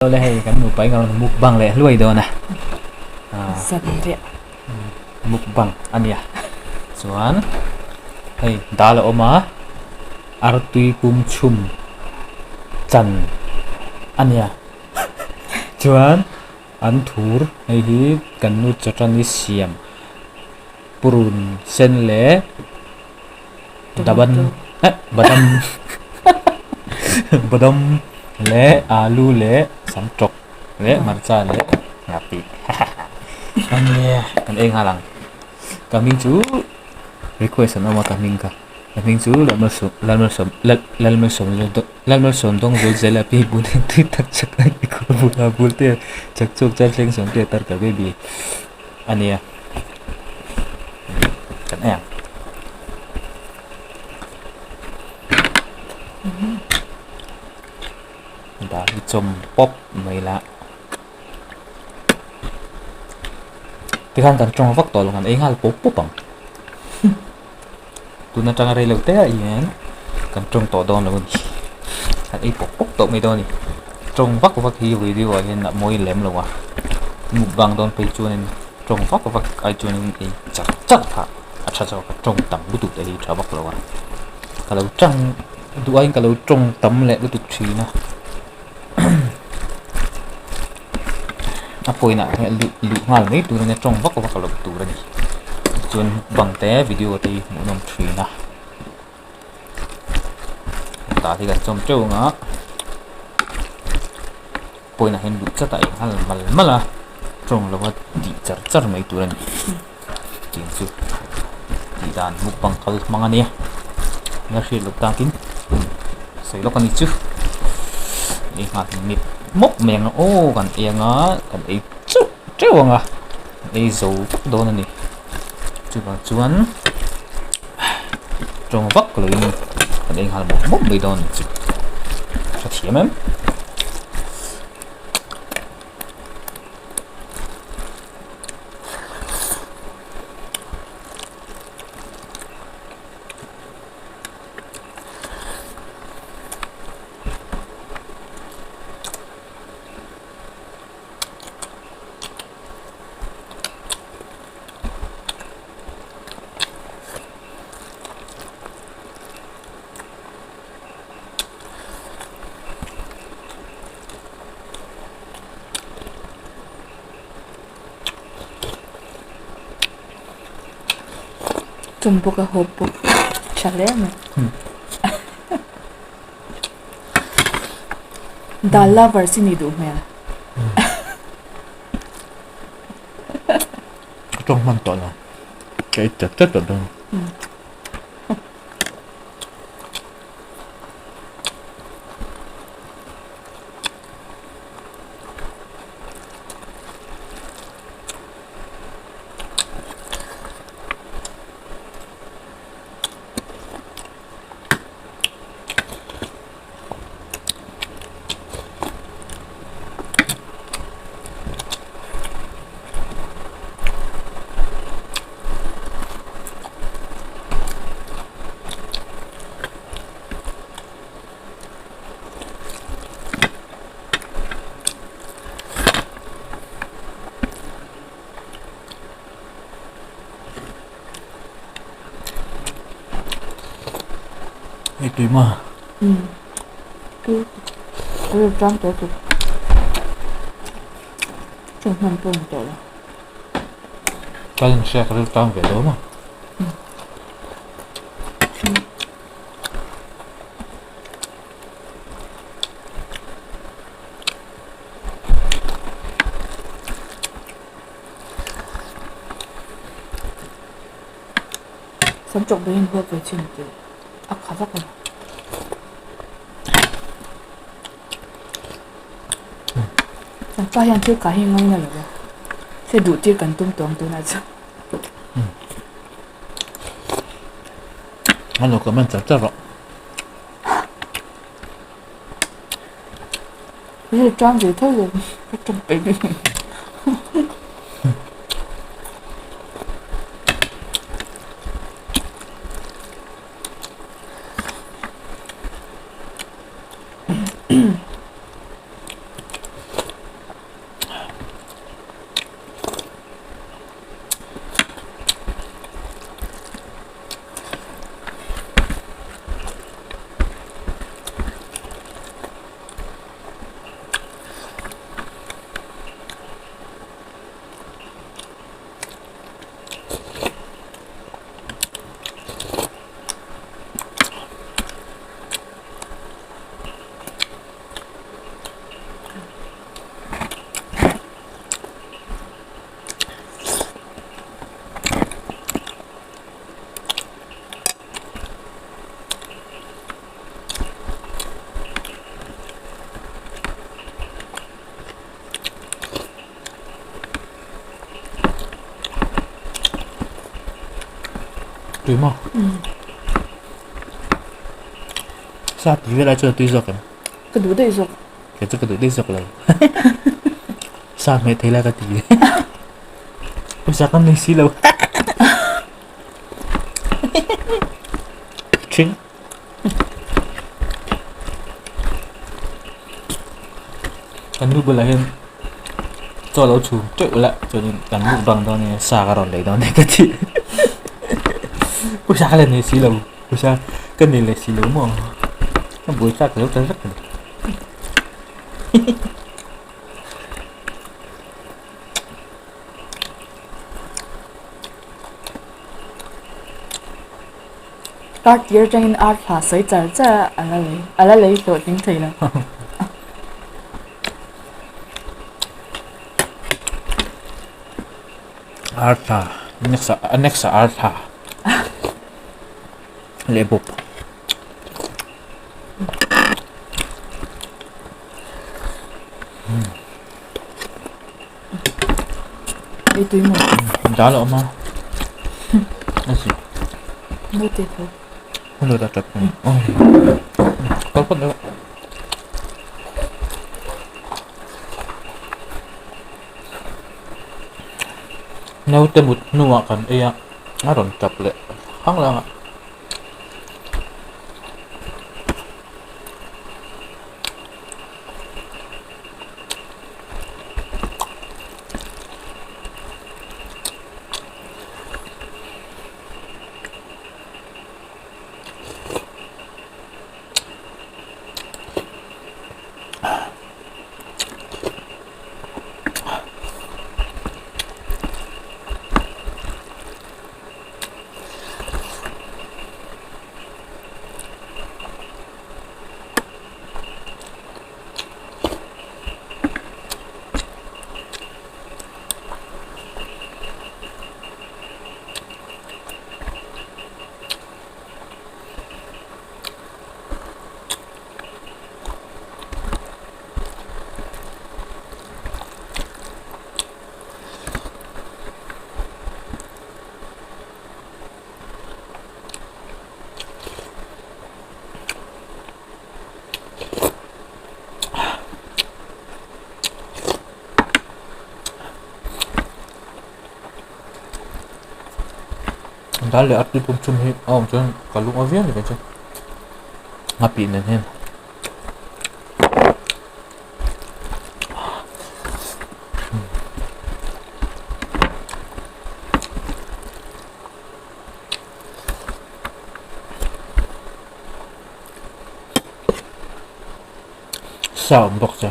Awle hei kan nupa in kan rawn mukbang leh hluai dawn a. Zanriah. Mukbang a nia. Chuan hei dal a awm a, artui pum chhum chan a nia. Chuan an thur hei hi kan nu chawṭani siam purun sen leh daban eh badam badam leh alu leh sam tawk leh hmarcha leh nghapih ania kan ei nghal ang ka hming chu request an awm a ka hming kha ka hming chu Lalmalsawm Dawngzul Zela pi bul tui tak chak a ni khaw bula bul te chak chhuak chuan thleng sawm te tar ka baby ania kan ei ang. Dah hi chawm pawp mai la tikhan kan tawng vak tawh lo kan ei nghal pawp pawp ang tun atanga rei lo te ah hian kan tawng tawh dawn lo a ni kan ei pawp pawp tawh mai dawn a ni tawng vak vak hi video ah hian a mawi lem lo a mukbang dawn phei chuanin tawng vak vak ai chuanin ei char char kha a tha zawk a tawng tam lutuk te hi tha vak lo a ka lo tang duh aiin ka lo tawng tam leh lutuk thin a a pawina ah hian luh luh nghal mai tur a nia tawng vak vak loh tur a ni chuan mukbang te video te hi hmuhnawm thin a tah hi kan chawm teuh ang a pawina hian luh chat a eng nghal mal mal a tawng lova tih char char mai tur a ni tih chu tih dan mukbang kal hmang a nia la hriat loh takin sawi lawk a ni chu ei nghal mip mawp mai ang a aw kan ei ang a kan ei teuh teuh ang a kan ei zo vek dawn a ni chuvang chuan tawng vak loin kan ei nghal mawp mawp mai dawn a ni chu hrethiam em. Chawm bawk a hawp bawk tha hle mai dal lovers i nih duh hmel ka tawng hman tawh lo ka ei chat chat tawh dawn. Hei tui maw? Umm tui tui tang tawh tawh chu hman pawh ni tawh lo. Ka inhriat ka riltam ve dawn a. Sam chawk ber in huat ve chin tih a kha vak a. Kan pa hian thil kah hi ngaina lo va, se duh tir kan tum tawng tunah chuan. A lo comment char char rawh. Hei tang ve tho lo ka tawng peih bik lo. Tui maw? Sa tui vel ai chuan a tui zawk em? Ka duh daih zawk. Kei chu ka duh daih zawk lo. Sa hmeh thei lai ka ti. Pawisa kan nei si lo. Ṭhing. Kan nu bulah hian chaw lo chhum teuh la chuanin kan mukbang dawn nia sa ka rawn lei dawn nia ka ti pawisa ka la nei si lo pawisa ka nei leh si lo maw ka buai tlak lo ta vek a ni. Kar tir atangin ar thla sawi char char a, a la lei a la lei hlawhtling thei lo. Ar thla next ah next ah ar thla leh bawp. Ei tui maw? Dal a awm a. A zi. Naute tho. Hun lo ta tap. Kal phawt mai. Naute mut hnuah kan ei a, a rawn tap leh hang lang a. Dal leh artui pum chhum hi a awm chuan ka lung a viau ni mai chu nghapih nen hian. Sa awm bawk che.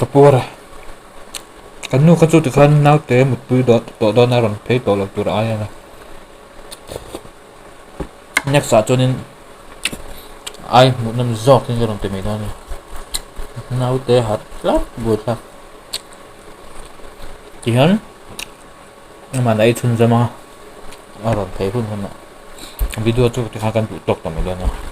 Ka puar a kan nu kha chu tikhan naute mutpui tawh dawn a rawn phei tawh lo tur ai a next ah chuanin ai hmuh nawm zawk in ka rawn ti mai dawn a ni naute harh tlat buaithlak tihian amah ei chhunzawm a a rawn phei hun hunah video chu tikhan kan duh tawk ta mai dawn a.